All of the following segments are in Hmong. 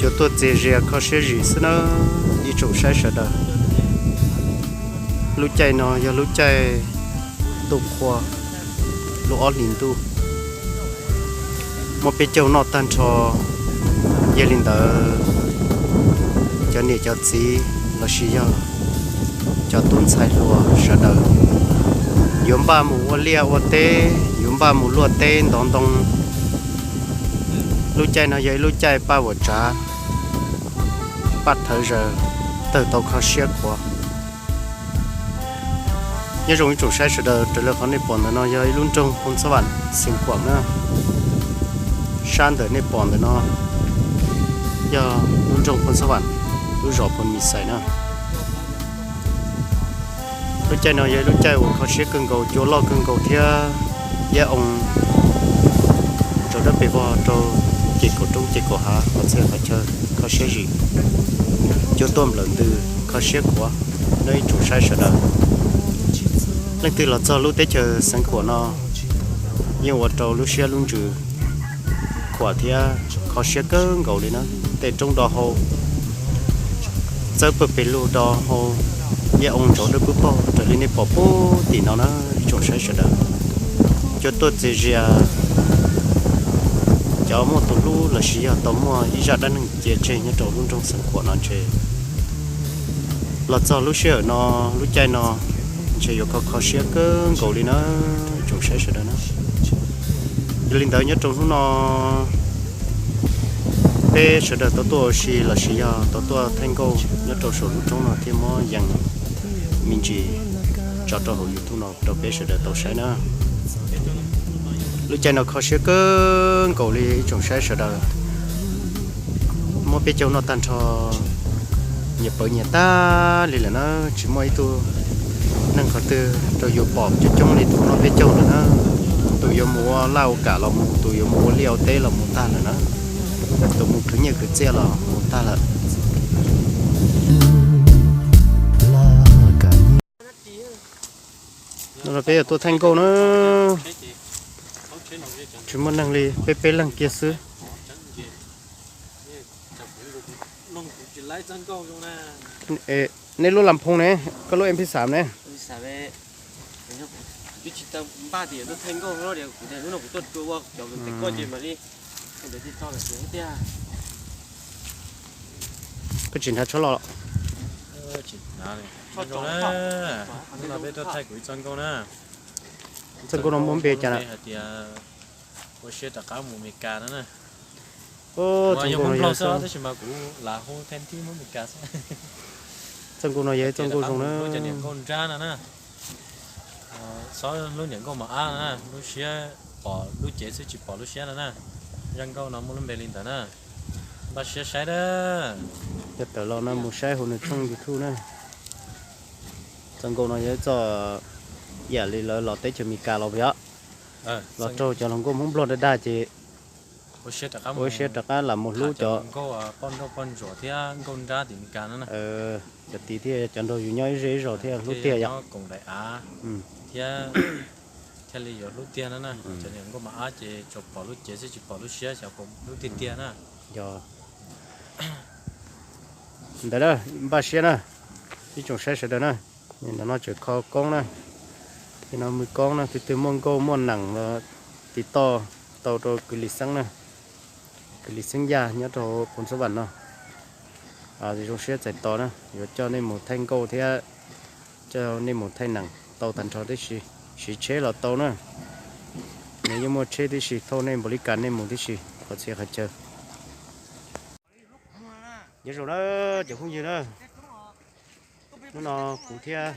Yuav tuaj txias zias kho siab zim xwb na, ib tsoom saib sawv daws. Lub caij no yog lub caij ntuj qhua, lub ob hlis ntuj, muaj peb caug noj tag nrho. Yog li ntawd, cov niam cov txiv lossis yog cov tub ntxhais hluas sawv daws yuav npaj mus ua liaj ua teb, yuav npaj mus luaj teb ntov ntoo. Lub caij no yog ib lub caij paj vuam tsav, paj thawv zaws, tawg tau kho siab qhuav. Nyob zoo ib tsoom saib sawv daws, raws li qhov nej pom ntawm no yog ib lub nroog Phoos Xab Vam, Xeev Khuam na. Sab ntawm nej pom ntawm no yog lub nroog Phoos Xab Vam, lub zos Phoos Mis Xais na. Lub caij no yog ib lub caij uas kho siab kawg nkaus, cua loj kawg nkaus thiab iab oo ntsaum dawb pes vog rau ces kaum roob ces kaum hav, qhov txhia qhov chaw kho siab zim, cua tuaj nplawm ntws kho siab qhuav. Nyob ib tsoom saib sawv daws, leej twg los txog lub teb chaws Xeev Khuam no yeej ua rau lub siab lub ntsws khuam thiab kho siab kawg nkaus li na. Tej roob do hau, txawb pawg pes lug do hau, iab oo ntsaum dawb pes vog raws li nej pom puag tim no na ib tsoom saib sawv daws. Cua tuaj txias zias, cov muaj tus hlub lossis yog tau muaj ib zaj dab neeg cia tseg nyob rau lub nroog Xeev Khuam no ntshe los txog lub sij hawm no, lub caij no ntshe yuav kho kho siab kawg nkaus li na ib tsoom saib sawv daws na. Yog li ntawd nyob rau hnub no peb sawv daws tau tuaj ua si lossis yog tau tuaj thaij nkauj nyob rau saum lub roob no thiaj muab yees me ntsis tso rau hauv YouTube no rau peb sawv daws tau saib na. Lub caij no kho siab kawg nkaus li ib tsoom saib sawv daws. Muaj peb caug noj tag nrho, nyias pawv nyias tag li lawm na, tsis muaj ib tug neeg qhov twg rau yus pom coob coob li tus noj peb caug lawm na. Tus yuav mus ua laj ua kam los mus, tus yuav mus ua liaj ua teb los mus tag lawm na, tus mus khwv nyiaj khwv txiaj los mus tag lawm. No peb yuav tuaj thaij nkauj na, tsis muaj neeg li, peb peb leeg kiag xwb. Nej lub las phoos ne, koj lub M P xam ne? Koj tsis hnav tsho los? Hnub no peb tuaj thaij kuv ib txoj nkauj na. Txoj nkauj no muaj npe cas na? Hais tias ua siab rov qab mus Meskas no na. Yog Hmoob Nplog xwb tab sis mas kuv lam hu thaj tib Hmoob Meskas xwb. Txoj nkauj no yog ib txoj nkauj zoo na. Lub cov niam nkauj nrab no na. Xob lub niam nkauj mos ab no na, lub siab pom lub cev xwb tsis pom lub siab no na. Zaj nkauj no muaj lub npe li ntawd na. Npaj siab saib na. Yog tawm los no mus saib hauv nws tshooj YouTube na. Txoj nkauj no yog ib txoj yam li lawv los teb chaws Meskas los yom. Los raug cov hluas nkauj Hmoob Nplog dag dag ces ua siab rov qab lam mus hlub cov nkauj poj nrauj poj ntsuam thiab nkauj nrab tim Meskas no na. Cov tid thiaj cov nrog yus nyob ib zej ib zos thiaj hlub tiag yom. Koom daim av thiab thiaj li yuav hlub tiag no na. Cov niam nkauj mos ab ces tsuas pom lub cev xwb tsis pom lub siab, xyov puas hlub tiag tiag na. Yog ntawd na, npaj siab na, ib tsoom saib sawv daws na. Nim no tseem kho koob na, nim no muaj koob na, tus twg muaj nkauj muaj nees los tiv toj tau rau kwv Lis Xeeb na, kwv Lis Xeeb Yaj nyob rau Phoos Xab Vam no. Zoo siab txais tos na, yuav coj nej mus thaij nkauj thiab coj nej mus thaij nees tau tag nrho tib si, siv tsheb los tau na. Nws yeej muaj tsheb tib si thauj nej npaum li cas nej mus tib si qhov txhia qhov chaw. Nyob zoo na cov phooj ywg na, hnub no kuv thiab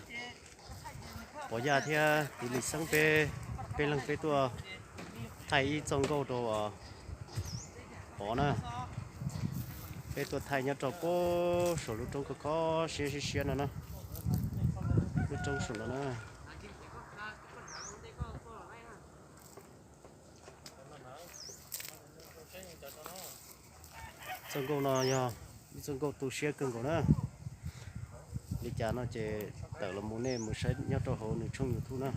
Pov Yaj thiab kwv Lis Xeeb peb, peb leeg peb tuaj thaij ib txoj nkauj rau Pov na. Peb tuaj thaij nyob rau puag saum lub roob kho kho siab siab siab no na, lub roob saum no na. Txoj nkauj no yog ib txoj nkauj tu siab kawg nkaus na. Li cas no ces tawm los mus nej mus saib nyob rau hauv nws tshooj YouTube na.